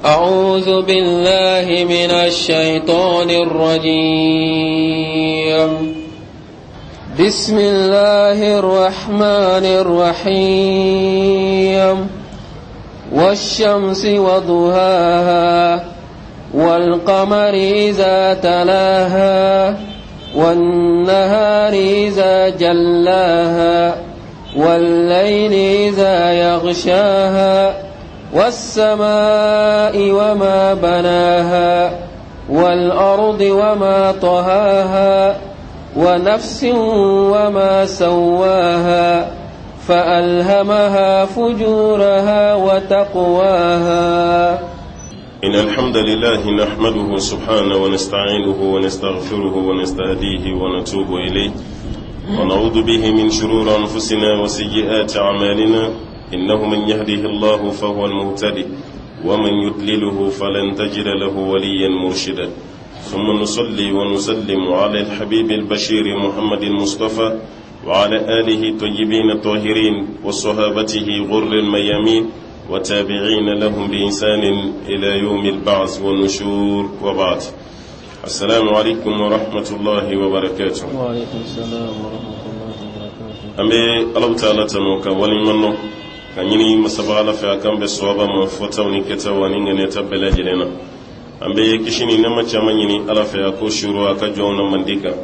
أعوذ بالله من الشيطان الرجيم بسم الله الرحمن الرحيم والشمس وضحاها والقمر إذا تلاها والنهار إذا جلاها والليل إذا يغشاها والسماء وما بناها والأرض وما طهاها ونفس وما سواها فألهمها فجورها وتقواها. إن الحمد لله نحمده سبحانه ونستعينه ونستغفره ونستهديه ونتوب إليه، ونعوذ به من شرور أنفسنا وسيئات أعمالنا، إنه من يهده الله فهو المهتدي، ومن يضلله فلن تجد له وليا مرشدا. ثم نصلي ونسلم على الحبيب البشير محمد المصطفى وعلى آله الطيبين الطاهرين وصحابته غر الميامين وتابعين لهم بإحسان إلى يوم البعث والنشور، وبعد. السلام عليكم ورحمة الله وبركاته. وعليكم السلام ورحمة الله وبركاته. An bɛ Alahu taala tanu ka waleɲuman dɔn ka ɲini masaba Ala fɛ a k'an bɛn sawaba ma fɔtaw ni kɛtaw ani ŋaniyata bɛɛ lajɛlen na. An bɛ kisi ni nɛɛma caman ɲini Ala fɛ a k'o suuru a ka jɔnw na mandi kan,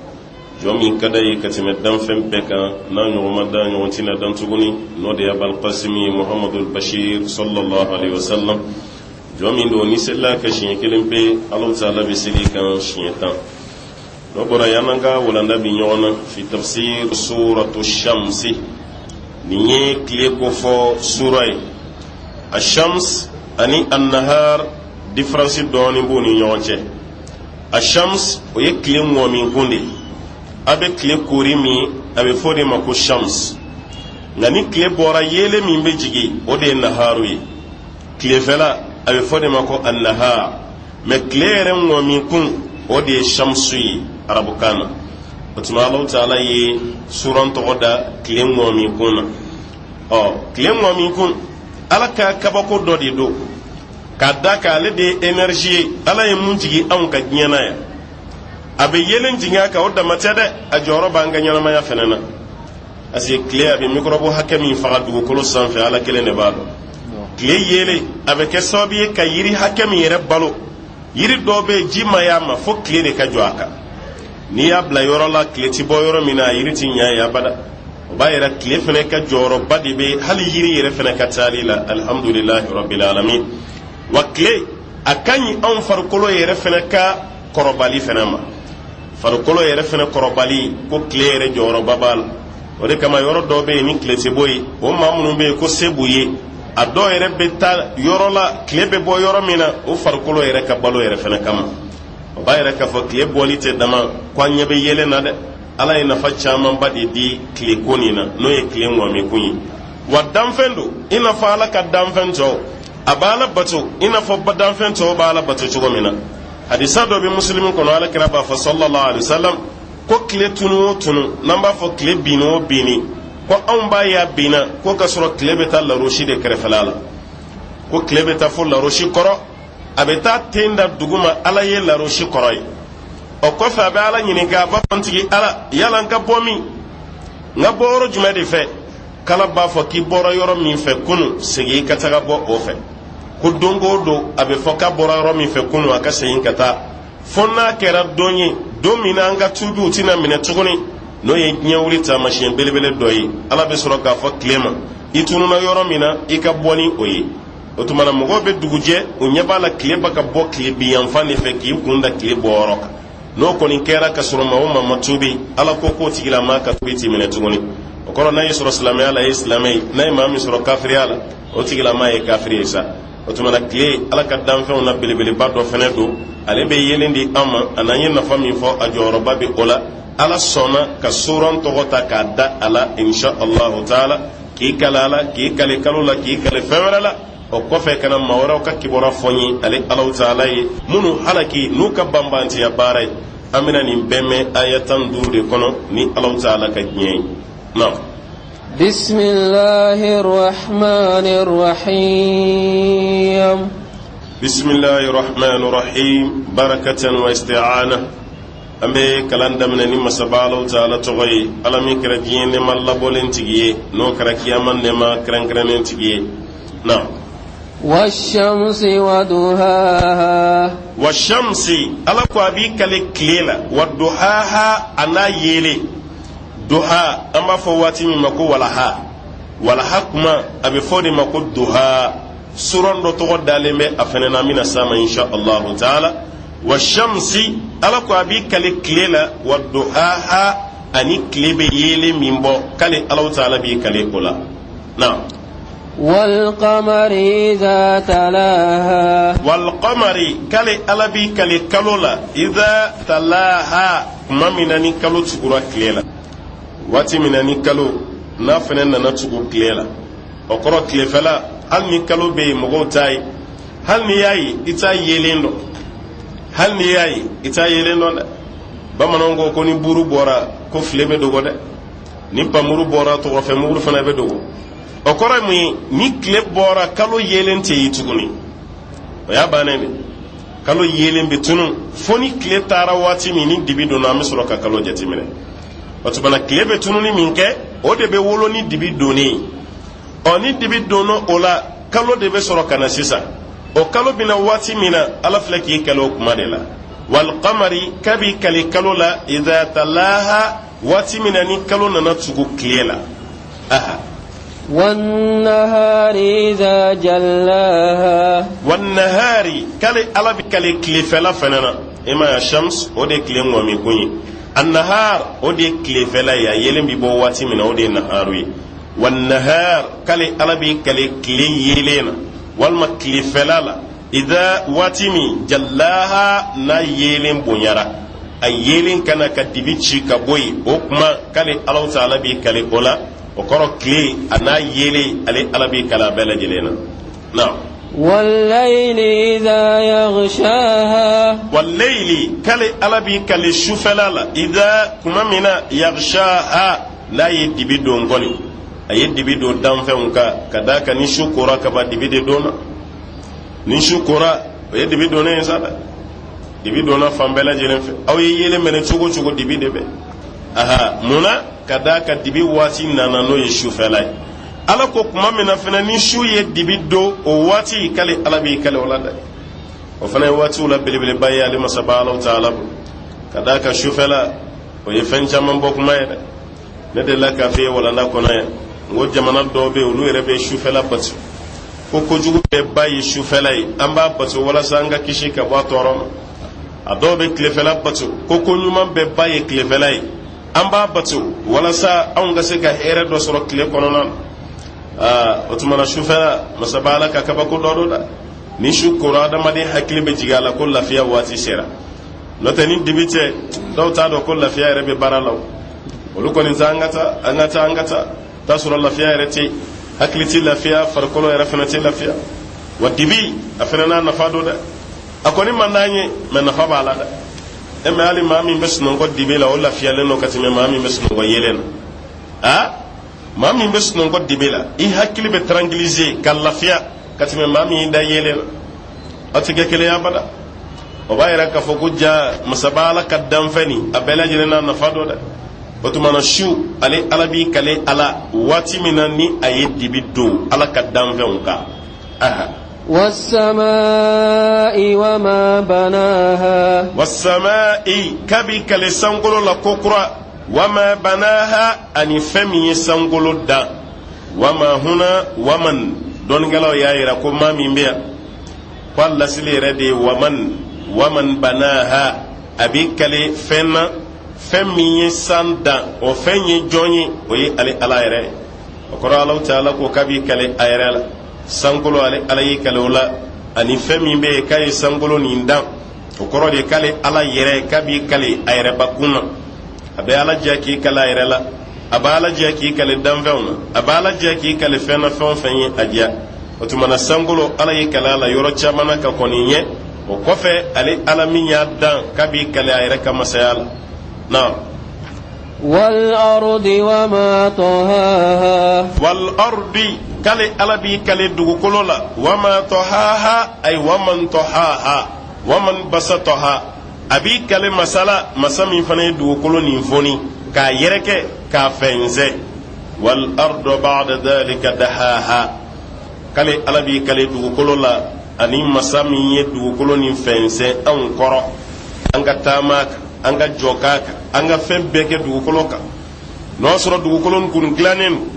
jɔn min ka d'a ye ka tɛmɛ danfɛn bɛɛ kan, n'a ɲɔgɔn ma dan, ɲɔgɔn tɛna dan tuguni, n'o de ye Abalkasimi Muhamadul Bashir sallallahu alaihi wasallam, jɔn min don ni selila ka siɲɛ kelen pe, Alahu taala bɛ seli kan siɲɛ 10. N'o bɔra yan, an ka walanda bi ɲɔgɔn na fi tafsir suratu shamsi. Nin ye tile kofɔ sura ye. A shams ani annahar, différence dɔɔni b'u ni ɲɔgɔn cɛ. A shams, o ye tile ŋɔminkun de ye. A bɛ tile koori min, a bɛ fɔ o de ma ko shams. Nka ni tile bɔra, yeelen min bɛ jigin, o de ye naharu ye. Tilefɛla, a bɛ fɔ o de ma ko annahar. Mɛ tile yɛrɛ ŋɔminkun, o de ye shamsu ye arabukan na. O tuma, Alahu taala ye suran tɔgɔ da tile ŋɔminkun na. Ɔ, tile ŋɔminkun, Ala ka kabako dɔ de don, k'a da kan ale de ye énergie ye. Ala ye mun jigin anw ka diɲɛ na yan, a bɛ yeelen jigin a kan, o dama tɛ dɛ, a jɔyɔrɔ b'an ka ɲɛnamaya fɛnɛ na, parce que tile a bɛ microbe hakɛ min faga dugukolo sanfɛ, Ala kelen de b'a dɔn. Tile yeelen a bɛ kɛ sababu ye ka yiri hakɛ min yɛrɛ balo. Yiri dɔw bɛ yen, ji ma y'a ma fo tile de ka jɔ a kan. N'i y'a bila yɔrɔ la, tile ti bɔ yɔrɔ min na, a yiri ti ɲa ye abada. O b'a yira tile fɛnɛ ka jɔyɔrɔba de bɛ hali yiri yɛrɛ fɛnɛ ka taali la. Alhamdulilahi rabbil alamin. Wa tile a ka ɲi anw farikolo yɛrɛ fɛnɛ ka kɔrɔbali fɛnɛ ma. Farikolo yɛrɛ fɛnɛ kɔrɔbali ko, tile yɛrɛ jɔyɔrɔba b'a la. O de kama, yɔrɔ dɔw bɛ yen ni tile tɛ bɔ yen, o maa minnu bɛ yen ko se b'u ye, a dɔw yɛrɛ bɛ taa yɔrɔ la tile bɛ bɔ yɔrɔ min na, o farikolo yɛrɛ ka balo yɛrɛ fɛnɛ kama. O b'a yɛrɛ k'a fɔ tile bɔli tɛ dama ko an ɲɛ bɛ yeelen na dɛ. Ala ye nafa camanba de di tile ko nin na, n'o ye tile ŋɔmikun ye. Wa danfɛn don i n'a fɔ Ala ka danfɛn tɔw, a b'Ala bato i n'a fɔ danfɛn tɔw b'Ala bato cogo min na. Hadisa dɔ bɛ Musulumi kɔnɔ, Ala kira b'a fɔ sallallahu alaihi wasallam ko tile tunu o tunu, n'an b'a fɔ tile binni o binni, ko anw b'a ye a binna, ko ka sɔrɔ tile bɛ taa larosi de kɛrɛfɛla la, ko tile bɛ taa fo larosi kɔrɔ, a bɛ taa ten da duguma, Ala ye larosi kɔrɔ ye. O kɔfɛ, a bɛ Ala ɲininka, a b'a fɔ: n tigi Ala, yala n ka bɔ min, n ka bɔ yɔrɔ jumɛn de fɛ? K'Ala b'a fɔ k'i bɔra yɔrɔ min fɛ kunu, segin i ka taga bɔ o fɛ. Ko don o don, a bɛ fɔ k'a bɔra yɔrɔ min fɛ kunu, a ka segin ka taa, fo n'a kɛra don ye, don min na an ka tuubiw tɛna minɛ tuguni, n'o ye diɲɛ wuli taamasiyɛn belebele dɔ ye. Ala bɛ sɔrɔ k'a fɔ tile ma: i tununa yɔrɔ min na, i ka bɔ ni o ye. O tuma na, mɔgɔw bɛ dugujɛ, u ɲɛ b'a la tile bɛ ka bɔ tile binyanfan de fɛ, k'i kun da tile bɔyɔrɔ kan. N'o kɔni kɛra ka sɔrɔ maa o maa ma tuubi, Ala ko k'o tigilamaa ka tuubi ti minɛ tuguni. O kɔrɔ, n'a y'i sɔrɔ silamɛya la, i ye silamɛ ye. N'a ye maa min sɔrɔ kafiriya la, o tigilamaa ye kafiri ye sa. O tuma na, tile, Ala ka danfɛnw na belebeleba dɔ fɛnɛ don. Ale bɛ yeelen di an ma, a n'an ye nafa min fɔ, a jɔyɔrɔba bɛ o la. Ala sɔnna ka suran tɔgɔ ta k'a da a la, insha Allahu taala, k'i kale a la, k'i kale kalo la, k'i kale fɛn wɛrɛ la. O kɔfɛ, ka na maa wɛrɛw ka kibaruya fɔ n ye, ale Alahu taala ye minnu halaki n'u ka banbantiya baara ye. An bɛna nin bɛɛ mɛn aya 15 de kɔnɔ, ni Alahu taala ka diɲɛ ye na. بسم الله الرحمن الرحيم. Bisimilahi rahman rahim barakatan wa isti'ana. An bɛ kalan daminɛ ni masaba Alahu taala tɔgɔ ye, Ala min kɛra diɲɛ nɛɛma labɔlen tigi ye, n'o kɛra kiyama nɛɛma kɛrɛnkɛrɛnnen tigi ye. Na والشمس وضحاها. Washamsi, Ala ko a b'i kale tile la, wa duhaha, a n'a yeelen. Duha, an b'a fɔ waati min ma ko walaha, walaha kuma a bɛ fɔ de ma ko duha. Suran dɔ tɔgɔ dalen bɛ a fɛnɛ na, an bɛna s'a ma insha Allahu taala. Wa shamsi, Ala ko a b'i kale tile la, wa duhaha, ani tile bɛ yeelen min bɔ, k'ale Alahu taala b'i kale o la. Na والقمر إذا تلاها. Walqamari, k'ale Ala b'i kale kalo la, idha talaha, tuma min na ni kalo tugura tile la. Waati min na ni kalo n'a fɛnɛ nana tugu tile la, o kɔrɔ tilefɛla, hali ni kalo bɛ yen, mɔgɔw t'a ye. Hali n'i y'a ye, i t'a yeelen dɔn. Hali n'i y'a ye, i t'a yeelen dɔn dɛ. Bamananw ko ko ni buru bɔra, ko file bɛ dogo dɛ. Ni pamuru bɔra, tɔgɔfɛ muguru fana bɛ dogo. O kɔrɔ ye mun ye? Ni tile bɔra, kalo yeelen tɛ ye tuguni, o y'a bannen de. Kalo yeelen bɛ tunu fo ni tile taara. Waati min ni dibi donna, an bɛ sɔrɔ ka kalo jateminɛ. O tuma na tile bɛ tununi min kɛ, o de bɛ wolo ni dibi donnen ye. Ɔ, ni dibi donna o la, kalo de bɛ sɔrɔ ka na sisan. O kalo bɛna waati min na, Ala filɛ k'i kale o kuma de la. Walqamari, kabi kale kalo la, idha talaha, waati min na ni kalo nana tugu tile la. Aha. والنهار إذا جلاها. Wannahari, k'ale Ala bɛ kale tilefɛla fana na. E ma ya, shams, o de ye tile ŋɔmikun ye. Annahar, o de ye tilefɛla ye, a yelen bɛ bɔ waati min na, o de ye naharu ye. Wannahar, k'ale Ala bɛ kale tile yeelen na walima tilefɛla la, idha, waati min, jallaha, n'a yeelen bonyara, a yeelen kana ka dibi ci ka bɔ yen, o kuma k'ale Alahu taala b'i kale o la. O kɔrɔ tile a n'a yeelen, ale Ala b'i kale a bɛɛ lajɛlen na. Na والليل إذا يغشاها. Waleyili, k'ale Ala b'i kale sufɛla la, idha, kuma min na, yaghshaha, n'a ye dibi don kɔni, a ye dibi don danfɛnw kan. Ka d'a kan ni su kora ka ban, dibi de donna. Ni su kora, o ye dibi donnen ye sa dɛ. Dibi donna fan bɛɛ lajɛlen fɛ. Aw ye yelen minɛ cogo o cogo, dibi de bɛ. Aha, mun na? Ka d'a kan dibi waati nana, n'o ye sufɛla ye. Ala ko kuma min na fana ni su ye dibi don, o waati, k'ale Ala b'i kale o la dɛ. O fana ye waatiw la belebeleba ye ale masaba Alaw taala bolo. Ka d'a kan sufɛla, o ye fɛn caman bɔ kuma ye dɛ. Ne delila k'a f'i ye walanda kɔnɔ yan, n ko jamana dɔw bɛ yen, olu yɛrɛ bɛ sufɛla bato, ko kojugu bɛɛ ba ye sufɛla ye, an b'a bato walasa an ka kisi ka bɔ a tɔɔrɔ ma. A dɔw bɛ tilefɛla bato, ko ko ɲuman bɛɛ ba ye tilefɛla ye, an b'a bato walasa anw ka se ka hɛrɛ dɔ sɔrɔ tile kɔnɔna na. Aa, o tuma na sufɛla, masaba Ala ka kabako dɔ don dɛ. Ni su kora, adamaden hakili bɛ jigin a la ko lafiya waati sera. N'o tɛ, ni dibi tɛ, dɔw t'a dɔn ko lafiya yɛrɛ bɛ baara la. O olu kɔni tɛ an ka taa, an ka taa, an ka taa, t'a sɔrɔ lafiya yɛrɛ tɛ yen. Hakili tɛ lafiya, farikolo yɛrɛ fana tɛ lafiya. Wa dibi a fana n'a nafa don dɛ. A kɔni man d'an ye, mɛ nafa b'a la dɛ. E mɛ, hali maa min bɛ sunɔgɔ dibi la, o lafiyalen don ka tɛmɛ maa min bɛ sunɔgɔ yeelen na. A maa min bɛ sunɔgɔ dibi la, i hakili bɛ tranquilliser ka lafiya ka tɛmɛ maa min y'i da yeelen na. Aw tɛ kɛ kelen ye abada. O b'a yira k'a fɔ ko ja masaba Ala ka danfɛn nin, a bɛɛ lajɛlen n'a nafa don dɛ. O tuma na su, ale Ala b'i kale ala waati min na ni a ye dibi don Ala ka danfɛnw kan. Aha. والسماء وما بناها. Wasamai, kabi kale sankolo la kokura, wama banaha, ani fɛn min ye sankolo dan. Wama huna waman, dɔnnikɛlaw y'a yira ko maa min bɛ yan, ko a lasili yɛrɛ de ye waman. Waman banaha, a b'i kale fɛn na, fɛn min ye san dan. O fɛn ye jɔn ye? O ye ale Ala yɛrɛ ye. O kɔrɔ, Alahu taala ko k'a b'i kale a yɛrɛ la. Sankolo, ale Ala y'i kale o la, ani fɛn min bɛ yen k'a ye sankolo nin dan. O kɔrɔ de k'ale Ala yɛrɛ k'a b'i kale a yɛrɛbakun na. A bɛ Ala diya k'i kale a yɛrɛ la, a bɛ Ala diya k'i kale danfɛnw na, a bɛ Ala diya k'i kale fɛn na, fɛn o fɛn ye a diya. O tuma na sankolo, Ala y'i kale a la yɔrɔ caman na ka kɔn nin ɲɛ. O kɔfɛ, ale Ala min y'a dan, k'a b'i kale a yɛrɛ ka masaya la na. والأرض وما طهاها والأرض k'ale Ala b'i kale dugukolo la وما طحاها ay ومن طحاها ومن بسطها a b'i kale masa la masa min fana ye dugukolo nin foni k'a yɛrɛkɛ k'a fɛnsɛ والأرض بعد ذلك دحاها k'ale Ala b'i kale dugukolo la ani masa min ye dugukolo nin fɛnsɛ anw kɔrɔ an ka taama kan an ka jɔ k'a kan an ka fɛn bɛɛ kɛ dugukolo kan n'o y'a sɔrɔ dugukolo nin kun dilannen don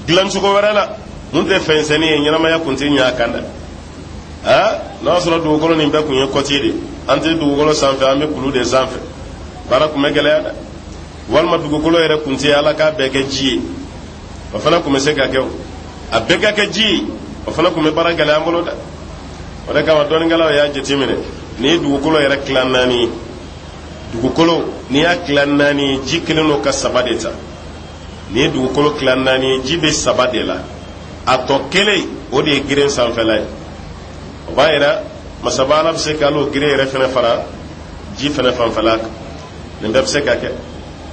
dilancogo wɛrɛ la mun tɛ fɛnsɛnni ye ɲɛnamaya kun tɛ ɲɛ a kan dɛ aa n'o y'a sɔrɔ dugukolo nin bɛɛ kun ye kɔti de an tɛ dugukolo sanfɛ an bɛ kulu de sanfɛ baara kun bɛ gɛlɛya dɛ walima dugukolo yɛrɛ kun tɛ ala k'a bɛɛ kɛ ji ye o fana kun bɛ se ka kɛ o a bɛɛ ka kɛ ji ye o fana kun bɛ baara gɛlɛya an bolo dɛ o de kama dɔnnikɛlaw y'a jateminɛ n'i ye dugukolo yɛrɛ tila naani ye dugukolo n'i y'a tila naani ye ji kelen don ka saba de ta n'i ye dugukolo tila naani ye ji bɛ saba de la a tɔ kelen o de ye geren sanfɛla ye o b'a yira masaba ala bɛ se ka al'o geren yɛrɛ fana fara ji fana fanfɛla kan nin bɛɛ bɛ se ka kɛ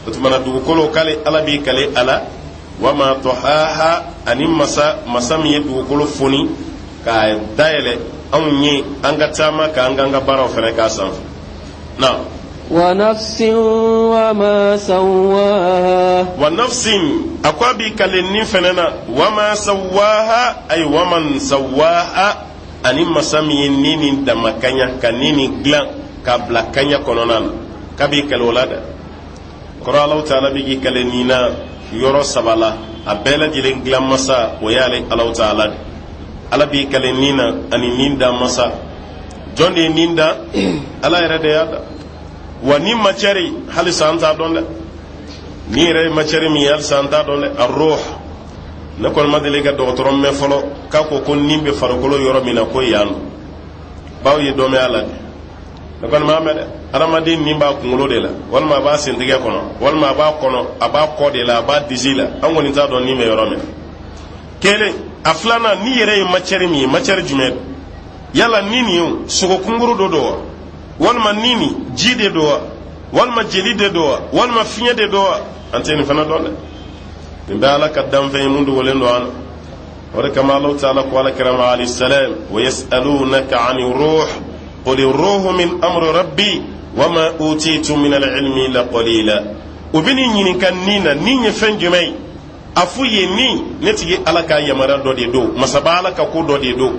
o tuma na dugukolo k'ale ala b'i kale a la wama tɔhaha ani masa masa min ye dugukolo foni k'a dayɛlɛ anw ye an ka taama k'an k'an ka baaraw fana k'a sanfɛ na wa nafsin wama sawaha wa nafsin a ko a b'i kale ni fɛnɛ na wama sawaha ay waman sawaha ani masa min ye ni nin damakaɲa ka ni nin dilan k'a bila kaɲa kɔnɔna na k'a b'i kale o la dɛ kɔrɔ alahu taala bɛ k'i kale nin na yɔrɔ saba la a bɛɛ lajɛlen dilan masa o y'ale alahu taala de ala b'i kale ni na ani ni dan masa jɔn de ye ni dan ala yɛrɛ de y'a dan wa ni matière halisa an t'a dɔn dɛ ni yɛrɛ ye matière min ye halisa an t'a dɔn dɛ arruh ne kɔni ma deli ka dɔgɔtɔrɔ mɛn fɔlɔ k'a ko ko ni bɛ farikolo yɔrɔ min na ko yan don bawo ye dɔ mɛn a la dɛ ne kɔni m'a mɛn dɛ adamaden ni b'a kunkolo de la walima a b'a sentigɛ kɔnɔ walima a b'a kɔnɔ a b'a kɔ de la a b'a disi la an kɔni t'a dɔn ni bɛ yɔrɔ min na kelen a filanan ni yɛrɛ ye matière min ye matière jumɛn don yala ni nin o sogo kunkuru dɔ don wa walima ni nin ji de don wa walima jeli de don wa walima fiɲɛ de don wa an tɛ nin fana dɔn dɛ nin bɛɛ ala ka danfɛn ye mun dogolen don an na o de kama alahu taala ko ala kira ma alayhi salam wa yasalunaka ani ruh qul ruhu min amri rabbi wama utitu min alilmi illa qalila u bɛ n'i ɲininka ni na ni ye fɛn jumɛn ye a f'u ye ni ne tigi ala ka yamaruya dɔ de don masaba ala ka ko dɔ de don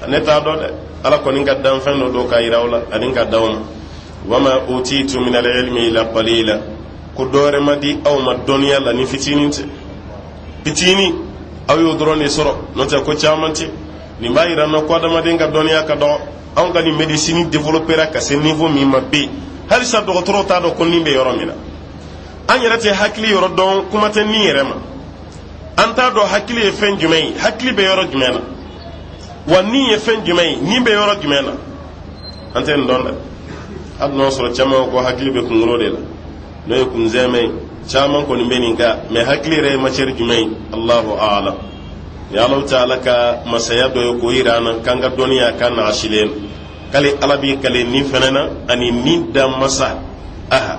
ne t'a dɔn dɛ ala kɔni ka danfɛn dɔ don k'a yira aw la ani ka d'aw ma wama utitu min alilmi illa qalila ko dɔ wɛrɛ ma di aw ma dɔnniya la ni fitinin tɛ fitinin aw y'o dɔrɔn de sɔrɔ n'o tɛ ko caman tɛ nin b'a yira n na ko adamaden ka dɔnniya ka dɔgɔ anw ka nin médecine développera ka se niveau min ma bi halisa dɔgɔtɔrɔw t'a dɔn ko ni bɛ yɔrɔ min na an yɛrɛ tɛ hakili yɔrɔ dɔn kuma tɛ ni yɛrɛ ma an t'a dɔn hakili ye fɛn jumɛn ye hakili bɛ yɔrɔ jumɛn na wa ni ye fɛn jumɛn ye ni bɛ yɔrɔ jumɛn na an tɛ nin dɔn dɛ hali n'o sɔrɔ caman ko hakili bɛ kunkolo de la n'o ye kunsɛmɛ ye caman kɔni bɛ nin kan mɛ hakili yɛrɛ ye matière jumɛn ye alahu alam ni alahu taala ka masaya dɔ ye k'o yira an na k'an ka dɔnniya k'a nagasilen k'ale ala b'i kale ni fɛnɛ na ani ni dan masa aha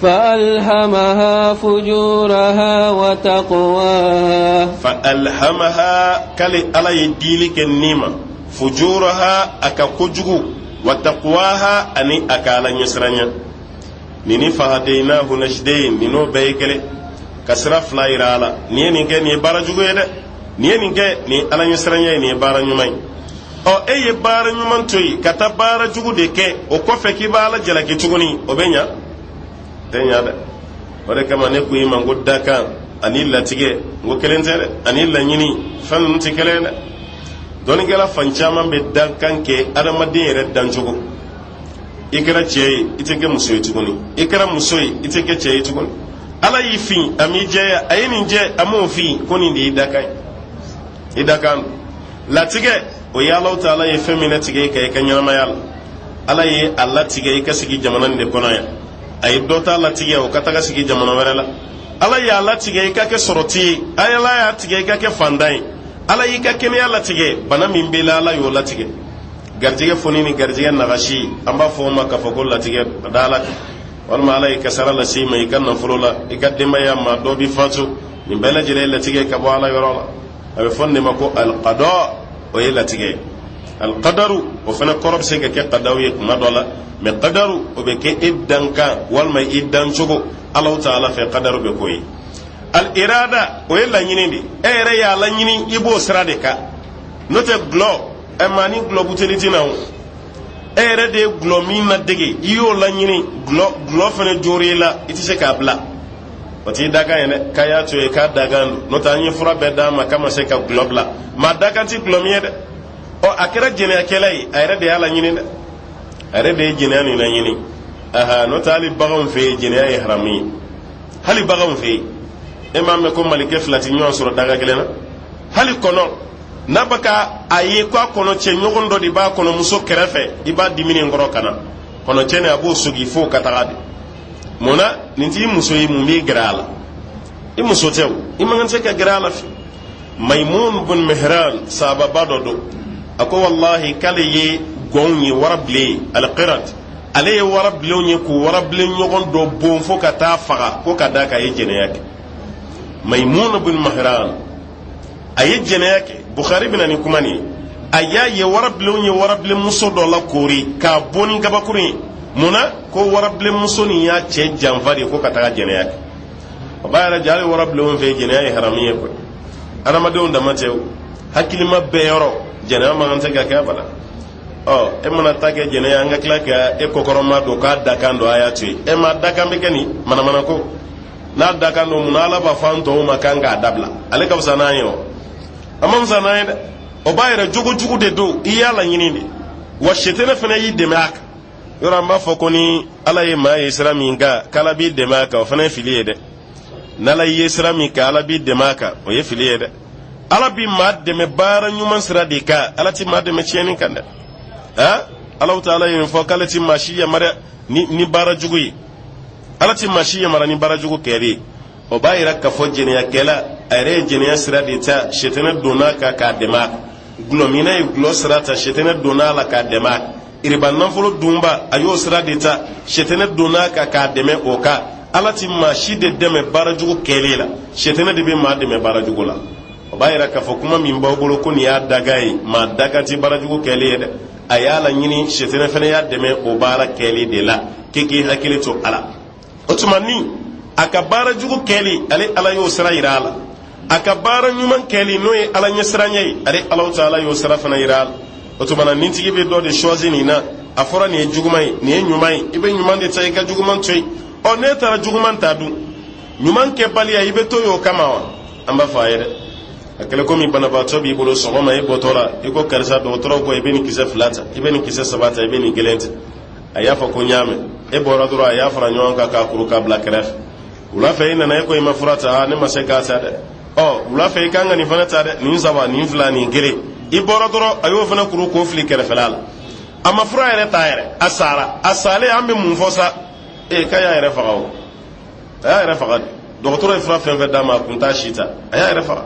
فألهمها فجورها وتقواها فألهمها k'ale ala ye dili kɛ ni ma fujuraha a ka kojugu wa taqwaha ani a ka ala ɲɛsiranya nin ni fahadaynahu najdayn nin n'o bɛɛ ye kelen ka sira fila yira a la n'i ye nin kɛ nin ye baara jugu ye dɛ n'i ye nin kɛ nin ye ala ɲɛsiranya ye nin ye baara ɲuman ye ɔ e ye baara ɲuman to yen ka taa baara jugu de kɛ o kɔfɛ k'i b'ala jalaki tuguni o bɛ ɲa tɛ ɲa dɛ o de kama ne ko i ma n ko dakan ani latigɛ n ko kelen tɛ dɛ ani laɲini fɛn ninnu tɛ kelen ye dɛ dɔnnikɛla fan caman bɛ dakan kɛ adamaden yɛrɛ dancogo i kɛra cɛ ye i tɛ kɛ muso ye tuguni i kɛra muso ye i tɛ kɛ cɛ ye tuguni ala y'i fin a m'i jɛya a ye nin jɛ a m'o fin ko nin de y'i dakan ye i dakan don latigɛ o ye alahu taala ye fɛn min latigɛ i kan i ka ɲɛnamaya la ala ye a latigɛ i ka sigi jamana nin de kɔnɔ yan a ye dɔ ta latigɛ o ka taga sigi jamana wɛrɛ la ala y'a latigɛ i ka kɛ sɔrɔti ye ala y'a tigɛ i ka kɛ fantan ye ala y'i ka kɛnɛya latigɛ bana min b'i la ala y'o latigɛ garijɛgɛ foni ni garijɛgɛ nagasi an b'a fɔ o ma k'a fɔ ko latigɛ a da ala kan Walima Ala ye kasara lase i ma i ka nafolo la, i ka denbaya ma dɔ b'i fatu, nin bɛɛ lajɛlen ye latigɛ ka bɔ Ala yɔrɔ la. A bɛ fɔ nin de ma ko alqada, o ye latigɛ ye. Alqadaru, o fana kɔrɔ bɛ se ka kɛ qadaw ye kuma dɔ la, mɛ qadaru, o bɛ kɛ e dankan walima i dancogo Alahu taala fɛ, qadaru bɛ k'o ye. Al irada, o ye laɲini de ye, e yɛrɛ y'a laɲini, i b'o sira de kan. N'o tɛ gulɔ ɛ, maa ni gulɔ buteli tɛ na o. E yɛrɛ de ye gulɔ min ladege, i y'o laɲini, gulɔ fana jor'i la, i tɛ se k'a bila. O t'i dakan ye dɛ, k'a y'a to yen k'a dakan don. N'o tɛ an ye fura bɛɛ d'a ma k'a ma se ka gulɔ bila. Maa dakan tɛ gulɔ min ye dɛ. Ɔ, a kɛra jɛnɛyakɛla ye, a yɛrɛ de y'a laɲini dɛ, a yɛrɛ de ye jɛnɛya nin laɲini. Aha, n'o tɛ hali baganw fɛ yen, jɛnɛya ye haramu ye, hali baganw fɛ yen. E m'a mɛn ko malikɛ fila tɛ ɲɔgɔn sɔrɔ daga kelen na? Hali kɔnɔ, n'a bɛ ka a ye ko a kɔnɔ cɛ ɲɔgɔn dɔ de b'a kɔnɔ muso kɛrɛfɛ, i b'a dimini kɔrɔ ka na kɔnɔ cɛ nin, a b'o sogi f'o ka taga de. Mun na nin t'i muso ye? Mun b'i gɛrɛ a la? I muso tɛ o, i man kan tɛ ka gɛrɛ a la fiyewu. Maimun bun Mihran, sahababa dɔ don, a ko walahi k'ale ye gɔnw ye, warabilen alqirat, ale ye warabilenw ye k'u warabilen ɲɔgɔn dɔ bon fo ka taa faga, ko ka d'a kan a ye jɛnɛya kɛ. Maimun bun Mihran, a ye jɛnɛya kɛ. Bukhari bɛ na ni kuma nin ye. A y'a ye warabilenw ye warabilenmuso dɔ lakoori k'a bon ni kabakuru ye. Mun na? Ko warabilenmuso nin y'a cɛ janfa de ko ka taga jɛnɛya kɛ. O b'a yɛrɛ jɛ, hali warabilenw fɛ, jɛnɛya ye haramu ye koyi. Adamadenw dama tɛ o, hakilima bɛɛ yɔrɔ, jɛnɛya man kan tɛ ka kɛ abada. Ɔ, e mana ta kɛ jɛnɛya, an ka tila ka e kɔkɔrɔma don k'a dakan don, a y'a to yen. E ma dakan bɛ kɛ nin manamana ko n'a dakan don, mun Ala b'a fɔ an tɔw ma k'an k'a dabila? Ale ka fisa n'an ye o, a man fisa n'an ye dɛ. O b'a yɛrɛ jogo jugu de don, i y'a laɲini de wa, setɛnɛ fana y'i dɛmɛ a kan. Yɔrɔ an b'a fɔ ko ni Ala ye maa ye sira min kan, k'Ala b'i dɛmɛ a kan, o fana ye fili ye dɛ. N'Ala ye sira min kan, Ala b'i dɛmɛ a kan, o ye fili ye dɛ. Ala bi maa dɛmɛ baara ɲuman sira de kan, Ala ti maa dɛmɛ tiɲɛni kan dɛ. Han, Alahu taala ye nin fɔ k'ale ti maa si yamaruya ni baara jugu ye, Ala ti maa si yamaruya ni baara jugu kɛli ye. O b'a yira k'a fɔ jɛnɛyakɛla, a yɛrɛ ye jɛnɛya sira de ta, sɛtɛnɛ donna a kan k'a dɛmɛ a kan. Gulɔminna ye gulɔ sira ta, sɛtɛnɛ donna a la k'a dɛmɛ a kan. Iriba nafolo dunba, a y'o sira de ta, sɛtɛnɛ donna a kan k'a dɛmɛ o kan. Ala ti maa si de dɛmɛ baara jugu kɛli la, sɛtɛnɛ de bɛ maa dɛmɛ baara jugu la. O b'a yira k'a fɔ kuma min b'aw bolo ko nin y'a daga ye, maa daga ti baara jugu kɛli ye dɛ. A y'a laɲini, sɛtɛnɛ fana y'a dɛmɛ o baara kɛli de la. K'e k'i hakili to a la. O tuma ni a ka baara jugu kɛli, ale Ala y'o sira yira a la. A ka baara ɲuman kɛli, n'o ye Ala ɲɛsiranɲɛ ye, ale Alahu taala y'o sira fana yira a la. O tuma na nitigi bɛ dɔ de choisi nin na. A fɔra nin ye juguman ye, nin ye ɲuman ye, i bɛ ɲuman de ta, i ka juguman to yen. Ɔ, n'e taara juguman ta dun, ɲuman kɛbaliya, i bɛ to yen o kama wa? An b'a fɔ a ye dɛ, a kɛlen komi banabaatɔ b'i bolo, sɔgɔma e bɔtɔ la, i ko karisa, dɔgɔtɔrɔw ko i bɛ nin kisɛ fila ta, i bɛ nin kisɛ saba ta, i bɛ nin kelen ta. A y'a fɔ ko n y'a mɛn. E bɔra dɔrɔn, a y'a fara ɲɔgɔn kan k'a kuru k'a bila kɛrɛfɛ. Wula fɛ i nana, e ko i ma fura ta, ne ma se k'a ta dɛ. Ɔ, wula fɛ i kan ka nin fana ta dɛ, nin saba, nin fila, nin kelen. I bɔra dɔrɔn, a y'o fana kuru k'o fili kɛrɛfɛla la. A ma fura yɛrɛ ta yɛrɛ, a sara. A salen, an bɛ mun fɔ sa? Ee, k'a y'a yɛrɛ faga o, a y'a yɛrɛ faga de. Dɔgɔtɔrɔ ye fura fɛn fɛn d'a ma, a kun t'a si ta, a y'a yɛrɛ faga.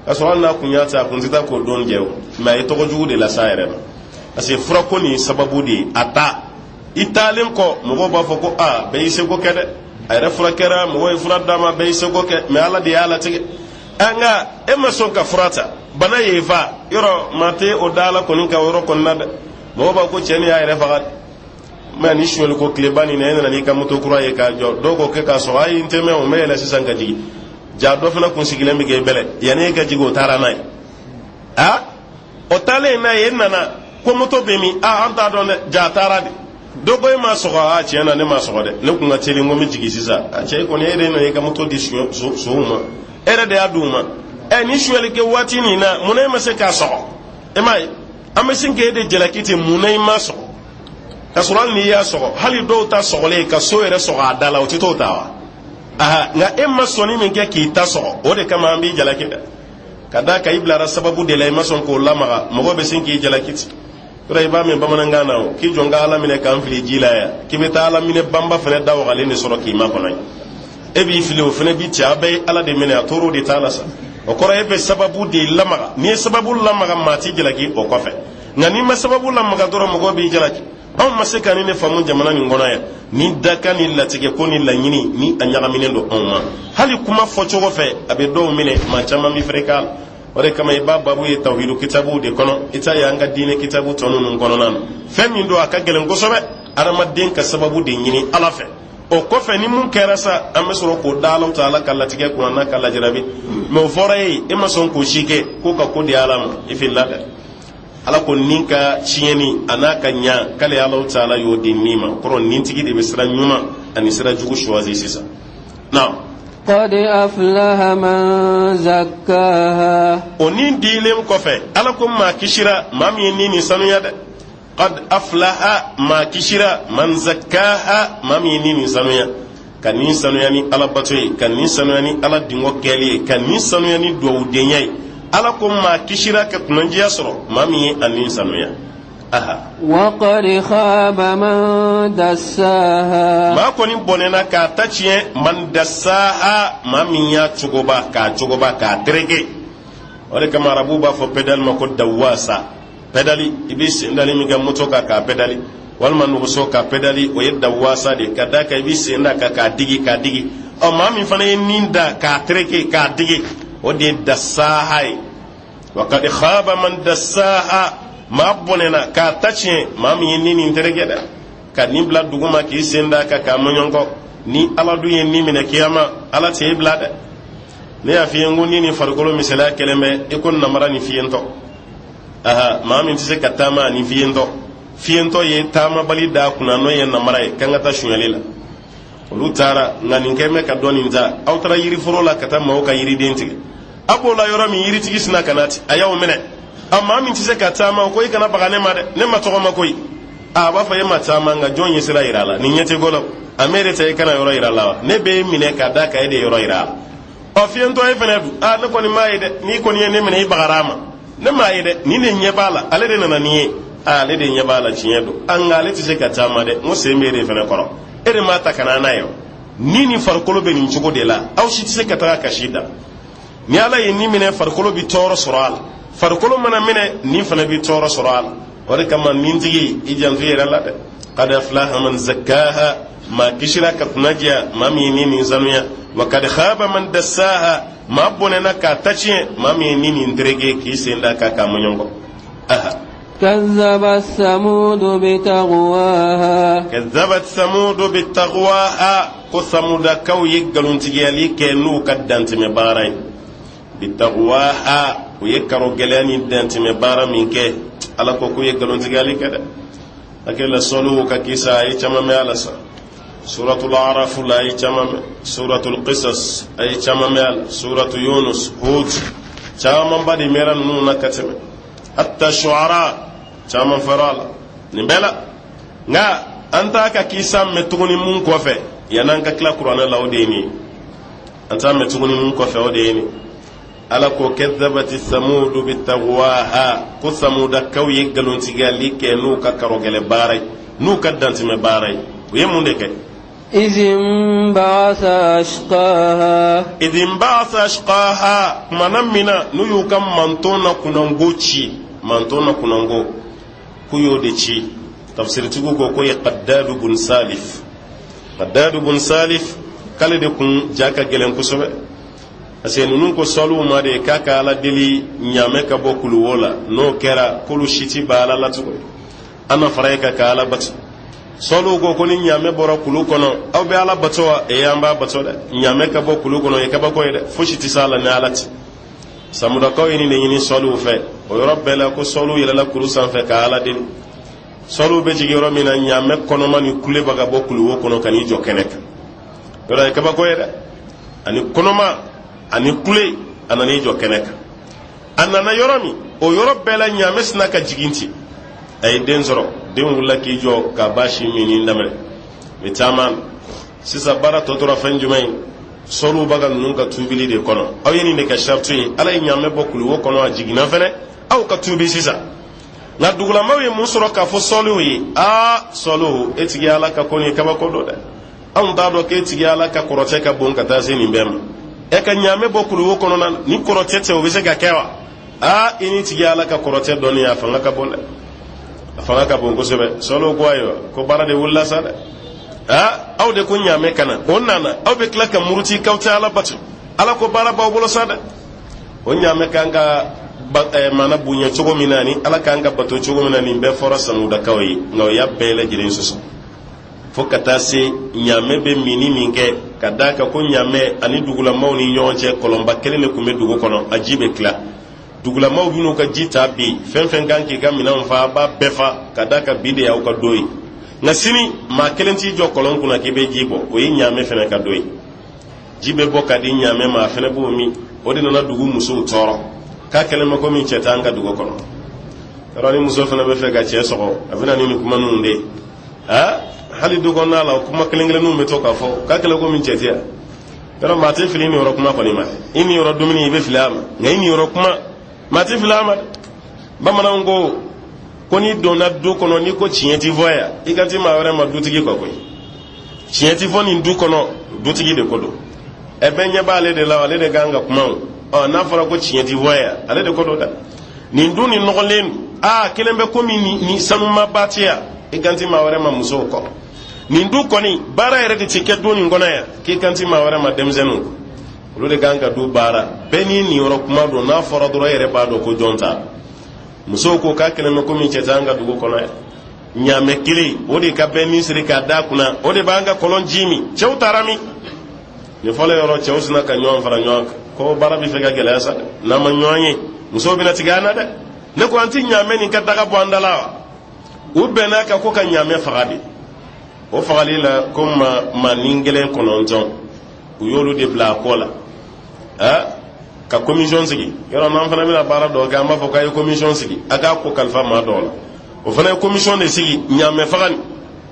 K'a sɔrɔ hali n'a kun y'a ta, a kun tɛ taa k'o don jɛ o, mɛ a ye tɔgɔ jugu de las'a yɛrɛ ma, parce que furako nin sababu de ye a ta. I taalen kɔ, mɔgɔw b'a fɔ ko aa, bɛɛ y'i seko kɛ dɛ, a yɛrɛ furakɛra, mɔgɔw ye fura d'a ma, bɛɛ y'i seko kɛ, mɛ Ala de y'a latigɛ. Nka e ma sɔn ka fura ta, bana y'e fa. Yɔrɔ maa tɛ o da Ala kɔni kan o yɔrɔ kɔni na dɛ. Mɔgɔw b'a ko cɛ nin y'a yɛrɛ faga. Mɛ ni sonyali ko tileba nin na, e nana n'i ka moto kura ye k'a jɔ, dɔw ko k'e k'a sɔgɔ. Ayi, n tɛ mɛn o, n bɛ yɛlɛ sisan ka jigin. Ja dɔ fana kun sigilen bɛ k'e bɛlɛ, yanni e ka jigin, o taara n'a ye. A o taalen n'a ye, e nana ko moto bɛ min? A, an t'a dɔn dɛ. Ja a taara de. Dɔ ko e m'a sɔgɔ? A, tiɲɛ na, ne m'a sɔgɔ dɛ, ne kun ka teli, n ko n bɛ jigin sisan. A cɛ, e kɔni, e de nana i ka moto di sow ma, e yɛrɛ de y'a d'u ma. Ɛ, ni sonyali kɛ waati nin na, mun na e ma se k'a sɔgɔ? E m'a ye, an bɛ sin k'e de jalaki ten, mun na i m'a sɔgɔ? Ka sɔrɔ hali n'i y'a sɔgɔ, hali dɔw ta sɔgɔlen ka so yɛrɛ sɔgɔ a da la, o tɛ t'o ta wa? Aha, nka e ma sɔnni min kɛ k'i ta sɔgɔ, o de kama an b'i jalaki dɛ. Ka d'a kan i bilara sababu de la, i ma sɔn k'o lamaga, mɔgɔ bɛ sin k'i jalaki ten. Yɔrɔ i b'a mɛn bamanankan na o, k'i jɔ n ka Ala minɛ k'an fili ji la yan, k'i bɛ taa Ala minɛ banba fana da wagalen de sɔrɔ k'i makɔnɔ yen. E b'i fili, o fana b'i cɛ, a bɛɛ ye Ala de minɛ, a tor'o de t'a la sa. O kɔrɔ, e bɛ sababu de lamaga. N'i ye sababu lamaga, maa t'i jalaki o kɔfɛ. Nka n'i ma sababu lamaga dɔrɔn, mɔgɔw b'i jalaki. Anw ma se ka nin de faamu jamana nin kɔnɔ yan. Ni dakan ni latigɛ ko ni laɲini ni a ɲagaminen don anw ma, hali kuma fɔcogo fɛ a bɛ dɔw minɛ, maa caman bɛ fɛrɛ k'a la. O de kama i b'a babu ye tawhidu kitabuw de kɔnɔ, i t'a ye an ka diinɛ kitabu tɔ ninnu kɔnɔna na. Fɛn min don, a ka gɛlɛn kosɛbɛ. Adamaden ka sababu de ɲini Ala fɛ, o kɔfɛ ni mun kɛra sa, an bɛ sɔrɔ k'o da Ala taala ka latigɛ kunna n'a ka lajarabi. Mɛ o fɔra e ye, e ma sɔn k'o si kɛ, k'o ka ko di Ala ma, i filila dɛ. Ala ko ni ka tiɲɛni a n'a ka ɲa, k'ale Ala taala y'o di ni ma. Kɔrɔ, nintigi de bɛ sira ɲuman ani sira jugu choisi sisan. Naam. قد أفلح من زكاها. O ni dilen kɔfɛ, Ala ko maa kisira maa min ye ni nin sanuya dɛ. Qad aflaha, maa kisira, man zakkaha, maa min ye ni nin sanuya, ka nin sanuya ni Ala bato ye, ka nin sanuya ni Ala dingɔ kɛli ye, ka nin sanuya ni duwawudenya ye. Ala ko maa kisira ka kunnandiya sɔrɔ maa min ye a nin sanuya. Aha. وقد خاب من دساها. Maa kɔni bɔnɛna k'a ta tiɲɛ, man dassaha, maa min y'a cogoba, k'a cogoba, k'a tereke. O de kama arabuw b'a fɔ pédale ma ko dawasa. Pédale, i b'i sen dali min kɛ moto kan k'a pédale, walima nɛgɛso k'a pédale, o ye dawasa de. Ka d'a kan i b'i sen da kan k'a digi, k'a digi. Ɔ, maa min fana ye nin da k'a tereke, k'a digi, o de ye dassaha ye. Wa kad khaba man dassaha, maa bɔnɛna k'a ta tiɲɛ maa min ye ni nin tereke dɛ, ka nin bila duguma k'i sen da kan k'a mɔɲɔnkɔ. Ni Ala dun ye nin minɛ kiyama, Ala t'e bila dɛ. Ne y'a f'i ye n ko ni nin farikolo misaliya kɛlen bɛ i ko namara ni fiyentɔ. Aha, maa min tɛ se ka taama ani fiyentɔ, fiyentɔ ye taamabali da kunna, n'o ye namara ye, k'an ka taa suɲɛli la. Olu taara, nka nin kɛ bɛ ka dɔ nin ta. Aw taara yiriforo la ka taa maaw ka yiriden tigɛ. A b'o la yɔrɔ min, yiritigi sina ka na ten, a y'aw minɛ. A maa min tɛ se ka taama, ko i kana baga ne ma dɛ, ne ma tɔgɔma koyi. A b'a fɔ e ma taama, nka jɔn ye sira yira a la? Nin ɲɛ tɛ ko la, a m'e de ta i kana yɔrɔ yira a la wa? Ne b'e minɛ ka da kan e de yɔrɔ yira a la. Ɔ, fiyentɔ e fana dun? A, ne kɔni m'a ye dɛ. N'i kɔni ye ne minɛ, i bagara a ma. Ne m'a ye dɛ, nin de ɲɛ b'a la, ale de nana nin ye. A, ale de ɲɛ b'a la, tiɲɛ don. A, nka ale tɛ se ka taama dɛ. N ko sen b'e de fana kɔrɔ, e de m'a ta ka na n'a ye. Ni farikolo bɛ nin cogo de la, aw si tɛ se ka taga kasi da. Ni Ala ye ni minɛ, farikolo bɛ tɔɔrɔ sɔrɔ a la. Farikolo mana minɛ, ni fana bɛ tɔɔrɔ sɔrɔ a la. O de kama nintigi, i janto i yɛrɛ la dɛ. Qad aflaha man zakkaha, maa kisira ka kunna diya maa min ye ni nin sanuya. Wa kad khaba man dassaha, maa bɔnɛna k'a ta tiɲɛ maa min ye ni nin tereke k'i sen da k'a k'a mɔɲɔnkɔ. Aha. كذبت ثمود بطغواها. كذبت ثمود بطغواها، ko samudakaw ye nkalontigiyali kɛ n'u ka dantɛmɛ baara ye. بطغواها, u ye karo gɛlɛya ni dantɛmɛ baara min kɛ, Ala ko k'u ye nkalontigiyali kɛ dɛ. Hakili la, Sɔlihu ka kisa, a ye caman mɛn a la sa. Suratul Arafu la, a ye caman mɛn. Suratul Qisas, a ye caman mɛn a la. Suratu Yunus, Hud, camanba de mɛnra ninnu na ka tɛmɛ. Hatta Shuara, caman fɔra a la nin bɛɛ la. Nka an t'a ka kisa mɛn tuguni mun kɔfɛ yan'an ka tila kuranɛ la, o de ye nin ye. An t'a mɛn tuguni mun kɔfɛ, o de ye nin. Ala ko كذبت ثمود بطغواها, ko samudakaw ye nkalontigiyali kɛ n'u ka karɔgɛlɛ baara ye, n'u ka dantɛmɛ baara ye. U ye mun de kɛ? إذ انبعث أشقاها. إذ انبعث أشقاها, kumana min na n'u y'u ka manton na kunnango ci, manton na kunnango, k'u y'o de ci. Tafsiritigiw ko k'o ye Qaddadu bun Salif. Qaddadu bun Salif, k'ale de kun ja ka gɛlɛn kosɛbɛ, parce que ninnu ko Sɔliw ma de k'a ka Ala deli ɲaamɛ ka bɔ kuluwo la. N'o kɛra, k'olu si ti ba Ala la tuguni, an na fara e kan ka Ala bato. Sɔliw ko ko ni ɲaamɛ bɔra kulu kɔnɔ, aw bɛ Ala bato wa? Ee, an b'a bato dɛ. Ɲaamɛ ka bɔ kulu kɔnɔ, o ye kabako ye dɛ, fosi tɛ s'a la ni Ala tɛ. Samudakaw ye nin de ɲini Sɔliw fɛ. O yɔrɔ bɛɛ la, ko Sɔliw yɛlɛla kuru sanfɛ ka Ala deli. Sɔliw bɛ jigin yɔrɔ min na, ɲaamɛ kɔnɔma ni kule bɛ ka bɔ kuluwo kɔnɔ ka n'i jɔ kɛnɛ kan. Yɔrɔ ye kabako ye dɛ. Ani kɔnɔma ani kule, a nan'i jɔ kɛnɛ kan. A nana yɔrɔ min, o yɔrɔ bɛɛ la, ɲaamɛ sina ka jigin ten. A ye den sɔrɔ, den wulila k'i jɔ ka ba si min daminɛ bɛ taama. Sisan baara tɔ tora fɛn jumɛn ye? Sɔliw b'a ka ninnu ka tuubili de kɔnɔ. Aw ye nin de kɛ sariti ye. Ala ye ɲaamɛ bɔ kuluwo kɔnɔ, a jiginna fɛnɛ, aw ka tuubi sisan. Nka dugulamaw ye mun sɔrɔ k'a fɔ Sɔliw ye? Aa, Sɔliw, e tigi Ala ka ko nin ye kabako don dɛ. Anw t'a dɔn k'e tigi Ala ka kɔrɔtɛ ka bon ka taa se nin bɛɛ ma. Ɛ, ka ɲaamɛ bɔ kuluwo kɔnɔna na, ni kɔrɔtɛ tɛ, o bɛ se ka kɛ wa? Aa, i ni tigi Ala ka kɔrɔtɛ dɔnni, a fanga ka bon dɛ. A fanga ka bon kosɛbɛ. Sɔlihu ko ayiwa, ko baara de wulila sa dɛ. Aa, aw de ko ɲaamɛ ka na, o nana, aw bɛ tila ka muruti k'aw tɛ Ala bato. Ala ko baara b'aw bolo sa dɛ. O ɲaamɛ kan ka maana bonya cogo min na ni Ala kan ka bato cogo min na, nin bɛɛ fɔra Samudakaw ye, nka o y'a bɛɛ lajɛlen sɔsɔ fo ka taa se ɲaamɛ bɛ minni min kɛ, ka d'a kan ko ɲaamɛ ani dugulamaw ni ɲɔgɔn cɛ, kɔlɔnba kelen de tun bɛ dugu kɔnɔ, a ji bɛ tila. Dugulamaw bɛn'u ka ji ta bi, fɛn fɛn kan k'i ka minɛnw fa, a b'a bɛɛ fa, ka d'a kan bi de y'aw ka don ye. Nka sini, maa kelen t'i jɔ kɔlɔn kunna k'i bɛ ji bɔ, o ye ɲaamɛ fana ka don ye. Ji bɛ bɔ ka di ɲaamɛ ma, a fana b'o min. O de nana dugu musow tɔɔrɔ k'a kɛlen bɛ komi cɛ t'an ka dugu kɔnɔ. Yɔrɔ ni muso fana bɛ fɛ ka cɛ sɔgɔ, a bɛ na ni nin kuma ninnu de ye. Aa, hali du kɔnɔna la, o kuma kelen kelenninw bɛ to k'a fɔ k'a kɛlen komi cɛ tɛ yan. Yɔrɔ maa tɛ fili niyɔrɔ kuma kɔni ma. I niyɔrɔ dumuni, i bɛ fili a ma, nka i niyɔrɔ kuma, maa tɛ fili a ma dɛ. Bamananw ko ko n'i donna du kɔnɔ, n'i ko tiɲɛ ti fɔ yan, i kan ti maa wɛrɛ ma, dutigi kɔ koyi. Tiɲɛ ti fɔ nin du kɔnɔ, dutigi de ko don. Ɛ, bɛɛ ɲɛ b'ale de la, ale de kan ka kuma o. Ɔ, n'a fɔra ko tiɲɛ ti fɔ yan, ale de ko don dɛ. Nin du nin nɔgɔlen don, aa, kelen bɛ komi ni sanumaba tɛ yan, i kan ti maa wɛrɛ ma, musow kɔ. Nin du kɔni, baara yɛrɛ de ti kɛ du nin kɔnɔ yan, k'i kan ti maa wɛrɛ ma, denmisɛnninw, olu de kan ka du baara. Bɛɛ n'i niyɔrɔ kuma don. N'a fɔra dɔrɔn, e yɛrɛ b'a dɔn ko jɔn ta. Musow ko k'a kɛlen bɛ komi cɛ t'an ka dugu kɔnɔ yan. Ɲaamɛ kelen o de ka bɛɛ min siri k'a d'a kunna, o de b'an ka kɔlɔn ji min. Cɛw taara min? Nin fɔlɔ yɔrɔ, cɛw sinna ka ɲɔgɔn fara ɲɔgɔn kan ko baara bɛ fɛ ka gɛlɛya sa dɛ, n'an ma ɲɔgɔn ye, musow bɛna tigɛ an na dɛ. Ne ko an ti ɲaamɛ nin ka daga bɔ an da la wa? U bɛn'a kan ko ka ɲaamɛ faga de. O fagali la, ko maa ni kelen 9, u y'olu de bila a kɔ la ka commission sigi. Yɔrɔ n'an fana bɛna baara dɔ kɛ, an b'a fɔ k'a ye commission sigi, a k'a ko kalifa maa dɔw la. O fana ye commission de sigi ɲaamɛ faga nin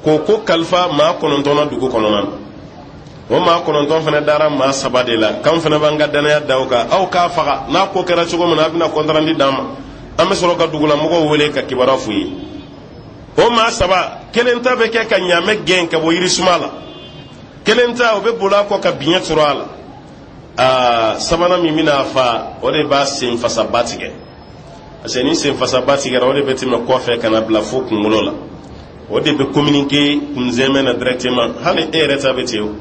k'o ko kalifa maa 9 na dugu kɔnɔna na. O maa 9 fana dara maa saba de la, k'an fana b'an ka danaya da o kan, aw k'a faga. N'a ko kɛra cogo min na, a bɛna compte rendu d'an ma, an bɛ sɔrɔ ka dugulamɔgɔw wele ka kibaruya f'u ye. O maa saba, kelen ta bɛ kɛ ka ɲaamɛ gɛn ka bɔ yirisuma la, kelen ta o bɛ boli a kɔ ka biɲɛ turu a la, aa, sabanan min bɛna fa, o de b'a sen fasaba tigɛ, parce que ni sen fasaba tigɛra, o de bɛ tɛmɛ kɔfɛ ka na bila fo kunkolo la, o de bɛ communiquer kunsɛmɛ na directement. Hali e yɛrɛ ta bɛ ten o.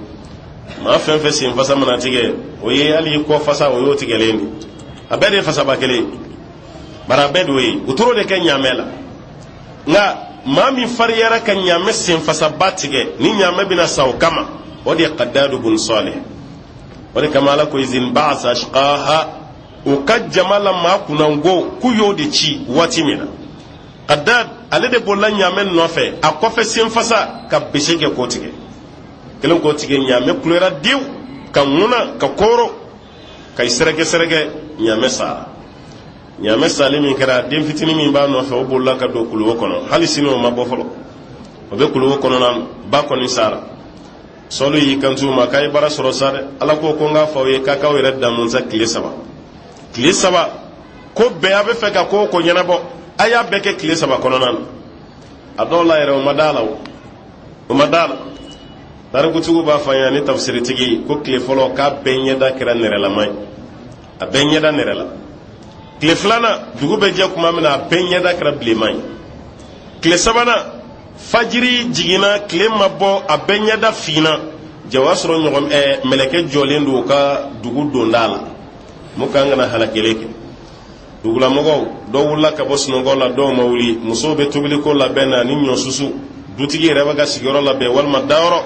Maa fɛn fɛn sen fasa mana tigɛ, o ye hali i kɔ fasa, o y'o tigɛlen de. A bɛɛ de ye fasaba kelen ye, bari a bɛɛ de y'o ye. U tor'o de kɛ ɲaamɛ la. Nka maa min fariyara ka ɲaamɛ sen fasaba tigɛ ni ɲaamɛ bɛna sa o kama, o de ye Kadadu bun Salih. O de kama Ala ko izin baasa ashqaha, u ka jama la maa kunnango, k'u y'o de ci waati min na. Kadad, ale de bolila ɲaamɛ nɔfɛ, a kɔfɛ sen fasa ka bese kɛ k'o tigɛ. Kelen k'o tigɛ, ɲaamɛ kulera diw ka ŋuna ka kooro ka i sɛrɛkɛ sɛrɛkɛ, ɲaamɛ sara. Ɲaamɛ sali min kɛra, den fitinin min b'a nɔfɛ, o bolila ka don kuluwo kɔnɔ. Hali sini o ma bɔ fɔlɔ, o bɛ kuluwo kɔnɔna. Ba kɔni sara. Sɔlu y'i kanto u ma k'a ye baara sɔrɔ sa dɛ. Ala ko ko n k'a fɔ aw ye k'a k'aw yɛrɛ damu sa tile 3, tile 3 ko bɛɛ. A bɛ fɛ ka ko o ko ɲɛnabɔ, a y'a bɛɛ kɛ tile 3 kɔnɔna na. A dɔw la yɛrɛ, o ma da la, o ma da la. Tarikutigiw b'a fɔ an ye ni tafsiritigi ko tile fɔlɔ, k'a bɛɛ ɲɛda kɛra nɛrɛlama ye, a bɛɛ ɲɛda nɛrɛla. Tile filanan, dugu bɛ jɛ tuma min na, a bɛɛ ɲɛda kɛra bilenman ye. Tile sabanan, fajiri jiginna, tile ma bɔ, a bɛɛ ɲɛda finna. Ja, o y'a sɔrɔ ɲɔgɔn mɛlɛkɛ jɔlen don u ka dugu donda la, mun kan ka na halakili kɛ. Dugulamɔgɔw dɔw wulila ka bɔ sunɔgɔ la, dɔw ma wuli. Musow bɛ tobiliko labɛn na ni ɲɔ susu, dutigi yɛrɛ bɛ ka sigiyɔrɔ labɛn walima dayɔrɔ.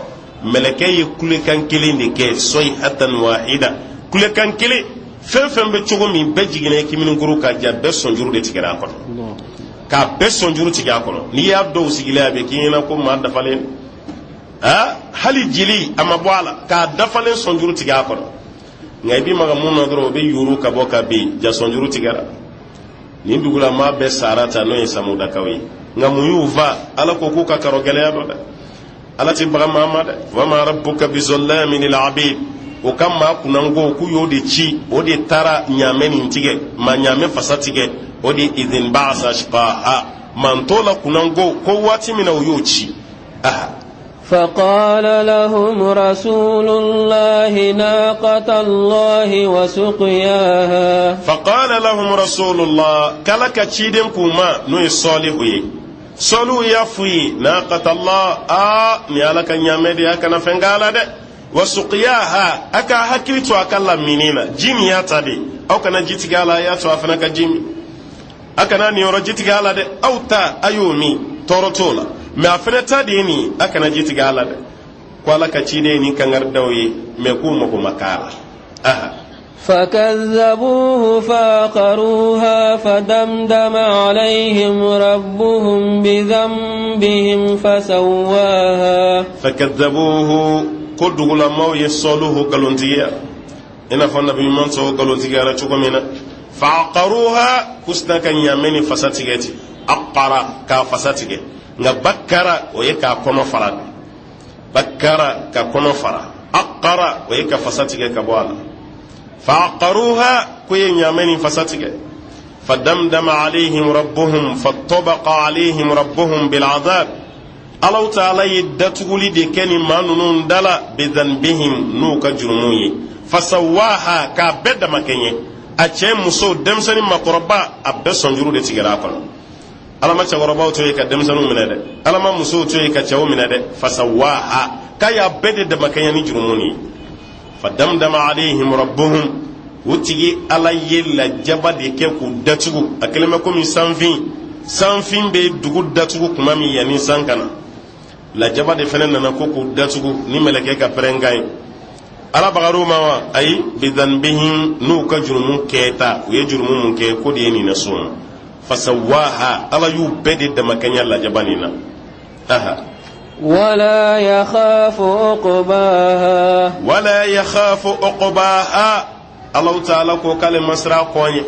Mɛlɛkɛ ye kulekan kelen de kɛ, sɔyihatan wahida, kulekan kelen. Fɛn fɛn bɛ cogo min, bɛɛ jiginna i kiminikuru ka ja, bɛɛ sɔnjuru de tigɛra a kɔnɔ, k'a bɛɛ sɔnjuru tigɛ a kɔnɔ. N'i y'a dɔw sigilen, a bɛ k'i ɲɛna ko maa dafalen. Aa, hali jeli a ma bɔ a la, k'a dafalen sɔnjuru tigɛ a kɔnɔ. Nka i b'i maga mun na dɔrɔn, o bɛ yuuru ka bɔ ka bin, ja sɔnjuru tigɛra. Nin dugulamaa bɛɛ sara ta, n'o ye Samudakaw ye. Nka mun y'u fa? Ala ko k'u ka karɔ gɛlɛya dɔ dɛ. Ala tɛ baga maa ma dɛ. Wama rabbuka bizallamin lil abid. O ka maa kunnango, k'u y'o de ci, o de taara ɲaamɛ nin tigɛ, maa ɲaamɛ fasa tigɛ. O de idin baasa ashqaha, mantɔ la kunnango, ko waati min na u y'o ci, aha. فقال لهم رسول الله ناقة الله وسقياها. فقال لهم رسول الله, k'Ala ka ciden k'u ma, n'o ye Sɔlihu ye. Sɔlihu y'a f'u ye naqatallah, aa nin Ala ka ɲaamɛ de ye, a kana fɛn k'a la dɛ. Wa suqiyaha, a ka hakili to a ka lamini na, ji min y'a ta de, aw kana ji tigɛ a la, a y'a to a fana ka ji min. A kana nin yɔrɔ ji tigɛ a la dɛ, aw ta a y'o min, tɔɔrɔ t'o la, mɛ a fana ta de ye nin ye, a kana ji tigɛ a la dɛ. Ko Ala ka ciden ye nin kangari da u ye, mɛ k'u mago ma k'a la. Aha. فكذبوه فعقروها فدمدم عليهم ربهم بذنبهم فسواها. فكذبوه, ko dugulamaw ye Sɔluhu nkalontigiya i n'a fɔ nabi ɲuman tɔw nkalontigiyara cogo min na. فعقروها, k'u sina ka ɲaamɛ ni fasa tigɛ ten. عقر, k'a fasa tigɛ, nka بكر, o ye k'a kɔnɔ fara de. بكر, ka kɔnɔ fara. عقر, o ye ka fasa tigɛ ka bɔ a la. فعقروها, ko ye ɲaamɛ ni fasa tigɛ. فدمدم عليهم ربهم فطبق عليهم ربهم بالعذاب, Alaw taala ye datuguli de kɛ ni maa ninnu da la, بذنبهم, n'u ka jurumu ye. فسواها, k'a bɛɛ damakɛɲɛ, a cɛ, muso, denmisɛnnin, makɔrɔba, a bɛɛ sɔnjuru de tigɛra a kɔnɔ. Ala ma cɛkɔrɔbaw to yen ka denmisɛnninw minɛ dɛ, Ala ma musow to yen ka cɛw minɛ dɛ. فسواها, k'a y'a bɛɛ de damakɛɲɛ ni jurumu nin ye. فدمدم عليهم ربهم, u tigi Ala ye lajaba de kɛ k'u datugu. A kɛlen bɛ komi sanfin, sanfin bɛ dugu datugu kuma min yanni san ka na, lajaba de fana nana ko k'u datugu ni mɛlɛkɛ ka pɛrɛnkan ye. Ala bagar'u ma wa? Ayi. بذنبهم, n'u ka jurumu kɛta, u ye jurumu mun kɛ, ko de ye nin na ma. فسواها, Ala y'u bɛɛ de damakɛɲɛ lajaba nin na. Aha. ولا يخاف عقباها. ولا يخاف عقباها, Alahu taala ko k'ale ma siran kɔ ɲɛ.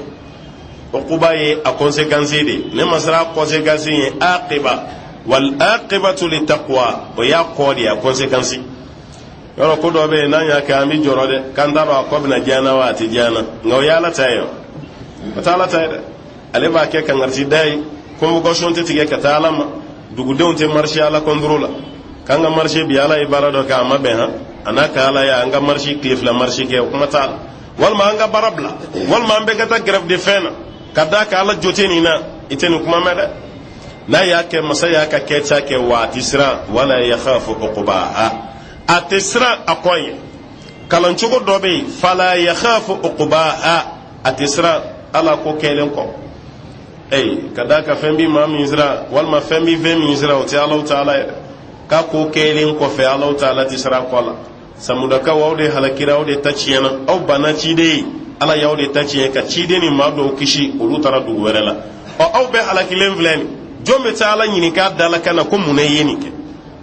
عقبى ye a conséquence de, ne ma siran conséquence ye. عاقبة والعاقبة للتقوى, o y'a kɔ de ye, a conséquence. Yɔrɔ ko dɔ bɛ yen, n'an y'a kɛ, an bɛ jɔrɔ dɛ, k'an t'a dɔn a kɔ bɛna diya n na wa a tɛ diya n na, nka o ye Ala ta ye, o tɛ Ala ta ye dɛ. Ale b'a kɛ kangarisi da ye, convocation tɛ tigɛ ka taa Ala ma, dugudenw tɛ marcher Ala contre la k'an ka marcher bi. Ala ye baara dɔ kɛ, a ma bɛn han, a n'a ka Ala ye, an ka marcher, tile 2 marcher kɛ, o kuma t'a la, walima an ka baara bila, walima an bɛɛ ka taa grève de faim na ka d'a kan Ala jo tɛ nin na. I tɛ nin kuma mɛn dɛ. N'a y'a kɛ, masa y'a ka kɛta kɛ wa, a tɛ siran. ولا يخاف عقباها, a tɛ siran a kɔ ɲɛ. Kalancogo dɔ bɛ yen, فلا يخاف عقباها, a tɛ siran Ala ko kɛlen kɔ. Ɛyi, ka d'a kan fɛn bi maa min siran, walima fɛn bi fɛn min siran, o tɛ Alahu taala yɛrɛ k'a ko kɛlen kɔfɛ, Alahu taala tɛ siran kɔ la. Samudakaw, aw de halakira, aw de ta tiɲɛna, aw banna ciden ye, Ala y'aw de ta tiɲɛ ka ciden ni maa dɔw kisi, olu taara dugu wɛrɛ la. Ɔ, aw bɛɛ halakilen filɛ nin, jɔn bɛ taa Ala ɲininka da la ka na ko mun ye nin kɛ?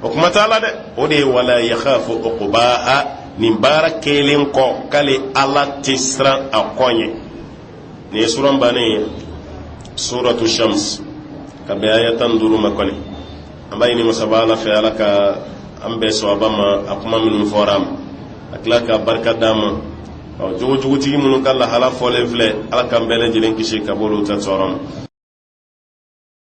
O kuma t'a la dɛ. O de ye ولا يخاف عقباها, nin baara kɛlen kɔ, k'ale Ala tɛ siran a kɔ ɲɛ. Nin ye suran bannen ye, سورة الشمس, ka bɛn aya 15 ma. Kɔni an b'a ɲini masaba Ala fɛ, Ala ka an bɛɛ sɔaba ma a kuma minnu fɔra a ma, a tila ka barika d'an ma. Ɔ, jogojugutigi minnu ka lahala fɔlen filɛ, Ala k'an bɛɛ lajɛlen kisi ka bɔ olu ta tɔɔrɔ ma.